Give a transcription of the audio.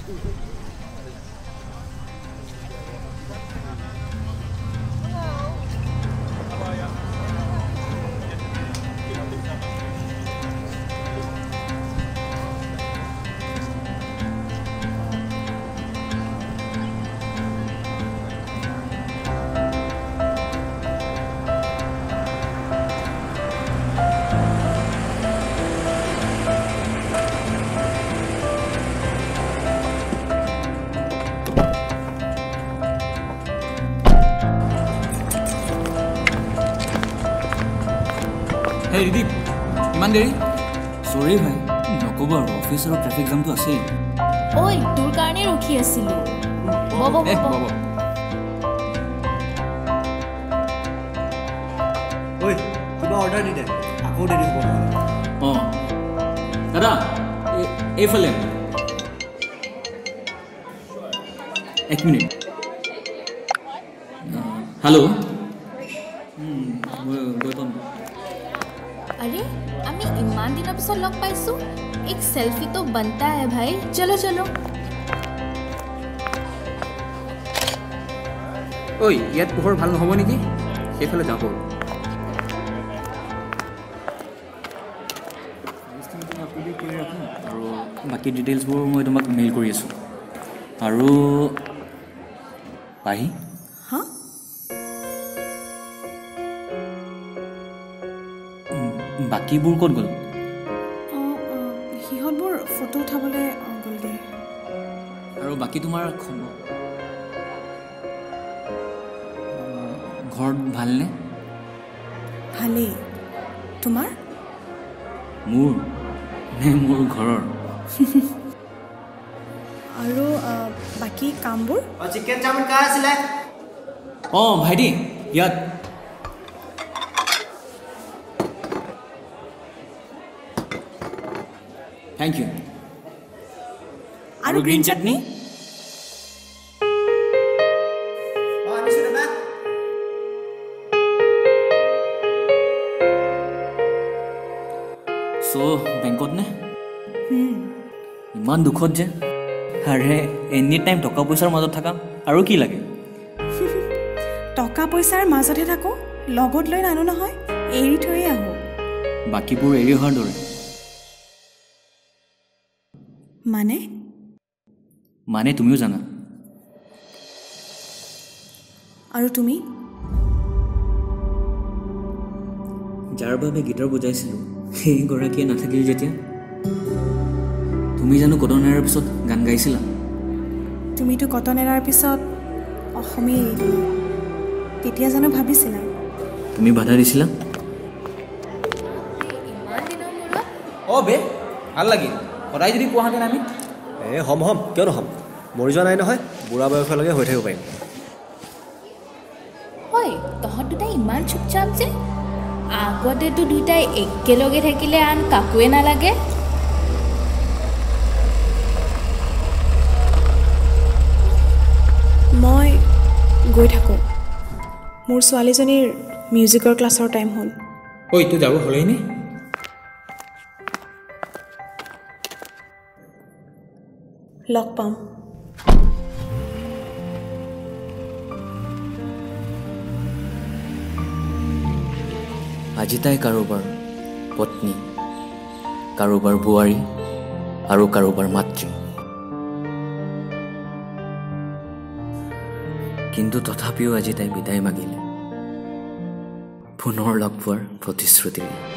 Hey Ridip, ইমান দেৰি? চৰি ভাই, নক'ব আৰু, অফিচ আৰু ট্ৰেফিক জামটো আছেই। ঐ, তোৰ কাৰণেই ৰখি আছিলোঁ। ব ব ব। ঐ, কিবা অৰ্ডাৰ দি দে, আকৌ দেৰি হ'ব নহ'লে। অঁ দাদা, এইফালে এক মিনিট। হেল্ল', মই গৈ পাম। अरे আমি ইমান দিনৰ পিছত লগ পাইছো, এক সেলফি তো बनता है भाई, চলো চলো। ঐ, ইয়াত পোহৰ ভাল নহ'ব নেকি? সেইফালে যাওঁ ব'ল। কৰি ৰাখোঁ আৰু বাকী ডিটেইলছবোৰ মই তোমাক মেইল কৰি আছোঁ। আৰু পাহি, হা, বাকীবোৰ ক'ত গ'ল? অঁ, সিহঁতবোৰ ফটো উঠাবলৈ গ'লগৈ। আৰু বাকী তোমাৰ খবৰ ঘৰত ভালনে? ভালেই, তোমাৰ? মোৰ নে মোৰ ঘৰৰ? আৰু বাকী কামবোৰ? চিকেন চাওমিন কাৰ আছিলে? অঁ ভাইটি, ইয়াত। Thank you. আৰু গ্ৰীণ চাটনি? চ' বেংকত নে? ইমান দুখত যে, আৰে এনি টাইম টকা পইচাৰ মাজত থাকা, আৰু কি লাগে? টকা পইচাৰ মাজতহে থাকোঁ, লগত লৈ নানো নহয়, এৰি থৈয়ে আহোঁ। বাকীবোৰ এৰি অহাৰ দৰে। মানে? মানে তুমিও জানা। আৰু তুমি? যাৰ বাবে গীটাৰ বজাইছিলোঁ সেইগৰাকীয়ে নাথাকিল যেতিয়া। তুমি জানো কটন এৰাৰ পিছত গান গাইছিলা? তুমিতো কটন এৰাৰ পিছত অসমেই এৰি দিলা, তেতিয়া জানো ভাবিছিলা? তুমি বাধা দিছিলা? ইমান দিনৰ মূৰত। অঁ বে, ভাল লাগিল। সদায় যদি পোৱাহেঁতেন আমি। এই হ'ম হ'ম, কিয় নহ'ম, মৰি যোৱা নাই নহয়, বুঢ়া বয়সলৈকে হৈ থাকিব পাৰিম। ঐ, তহঁত দুটাই ইমান চুপচাপ যে? আগতেতো দুয়োটাই একেলগে থাকিলে আন কাকোৱে নালাগে। মই গৈ থাকোঁ, মোৰ ছোৱালীজনীৰ মিউজিকৰ ক্লাছৰ টাইম হ'ল। ঐ, তোৰ যাব হ'লেই নে? লগ পাম। আজি তাই কাৰোবাৰ পত্নী, কাৰোবাৰ বোৱাৰী আৰু কাৰোবাৰ মাতৃ। কিন্তু তথাপিও আজি তাই বিদায় মাগিলে পুনৰ লগ পোৱাৰ প্ৰতিশ্ৰুতিৰে।